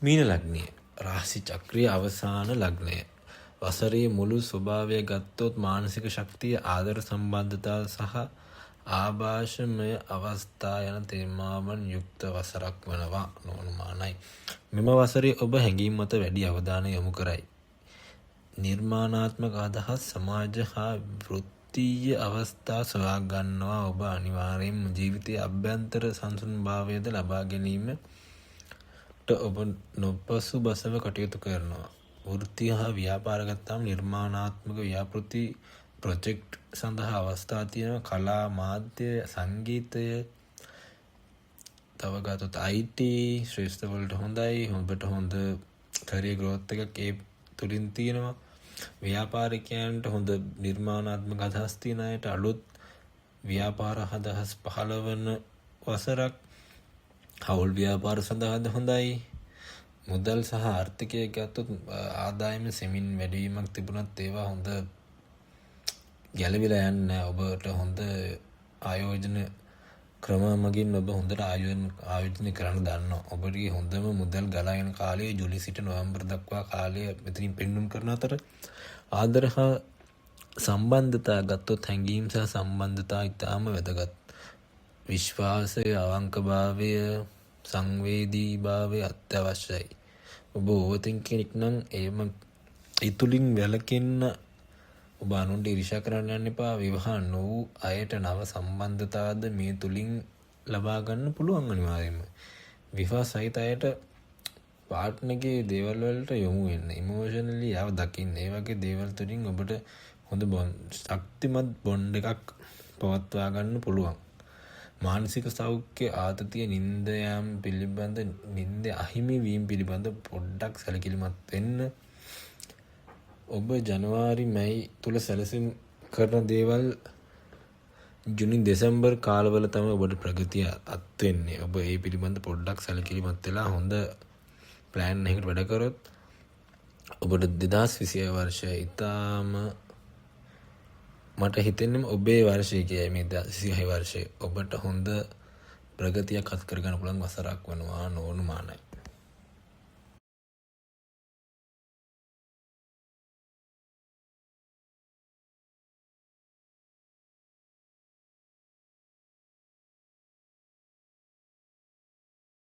මීන ලග්නය රාශි චක්‍රීය අවසාන ලග්නය. වසරේ මුළු ස්වභාවය ගත්තොත් මානසික ශක්තිය, ආදර සම්බන්ධතා සහ ආභාෂමය අවස්ථා යන තේමාවන් යුක්ත වසරක් වනවා නොඅනුමානයි. මෙම වසරේ ඔබ හැඟීම් මත වැඩි අවධානය යොමු කරයි. නිර්මාණාත්මක අදහස්, සමාජ හා වෘත්තීය අවස්ථා සොයා ගන්නවා. ඔබ අනිවාර්යයෙන්ම ජීවිතයේ අභ්‍යන්තර සංසුන්භාවයද ලබා ගැනීමට ඔබ නොපසුබසව කටයුතු කරනවා. වෘත්තිය හා ව්‍යාපාර ගත්තාම නිර්මාණාත්මක ව්‍යාපෘති, ප්‍රොජෙක්ට් සඳහා අවස්ථා තියෙනවා. කලා මාධ්‍ය, සංගීතය, තව ගත්තොත් IT ක්ෂේත්‍ර වලට හොඳයි. ඔබට හොඳ කරියර් ග්‍රෝත් එකක් ඒ තුලින් තියෙනවා. ව්‍යාපාරිකයන්ට හොඳ නිර්මාණාත්මක අදහස් තියෙන අයට අලුත් ව්‍යාපාර අදහස් පහළ වන වසරක්. හවුල් ව්‍යාපාර සඳහාද හොඳයි. මුදල් සහ ආර්ථිකය ගත්තොත් ආදායම සෙමින් වැඩිවීමක් තිබුණත් ඒවා හොඳ ගැලවිලා යන්නේ නැහැ. ඔබට හොඳ ආයෝජන ක්‍රම මගින් ඔබ හොඳට ආයෝජනය කරන්න දන්නවා. ඔබගේ හොඳම මුදල් ගලා එන කාලය ජූලි සිට නොවැම්බර් දක්වා කාලය මෙතනින් පෙන්නුම් කරන අතර, ආදර හා සම්බන්ධතා ගත්තොත් හැඟීම් සහ සම්බන්ධතා ඉතාම වැදගත්. විශ්වාසය, අවංකභාවය, සංවේදීභාවය අත්‍යවශ්‍යයි. ඔබ ඕවර්තින්ක් කෙනෙක් නම් එම ඒ තුලින් වැළකෙන්න. ඔබ අනුන්ට ඊර්ෂ්‍යා කරන්න යන්න එපා. විවාහ නොවූ අයට නව සම්බන්ධතාද මේ තුලින් ලබා ගන්න පුළුවන් අනිවාර්යයෙන්ම. විවාහ සහිත අයට පාර්ට්නර්ගේ දේවල් වලට යොමු වෙන්න. ඉමෝෂනලි එයාව දකින්න. ඒ වගේ දේවල් තුලින් ඔබට හොඳ ශක්තිමත් බොන්ඩ් එකක් පවත්වා ගන්න පුළුවන්. මානසික සෞඛ්‍ය, ආතතිය, නින්ද යාම පිළිබඳ, නින්ද අහිමි වීම පිළිබඳ පොඩ්ඩක් සැලකිලිමත් වෙන්න. ඔබ ජනවාරි මැයි තුල සැලසුම් කරන දේවල් ජුනි දෙසැම්බර් කාලවල තමයි ඔබට ප්‍රගතිය අත් වෙන්නේ. ඔබ ඒ පිළිබඳ පොඩ්ඩක් සැලකිලිමත් වෙලා හොඳ ප්ලෑන් එකකට වැඩ කරොත් ඔබට 2026 වර්ෂය ඉතාම, මට හිතෙන්නේ ඔබේ වර්ෂය කියයි, මේ 2026 වර්ෂය ඔබට හොඳ ප්‍රගතියක් අත් කරගන්න පුළුවන් වසරක් වෙනවා නොඅනුමානයි.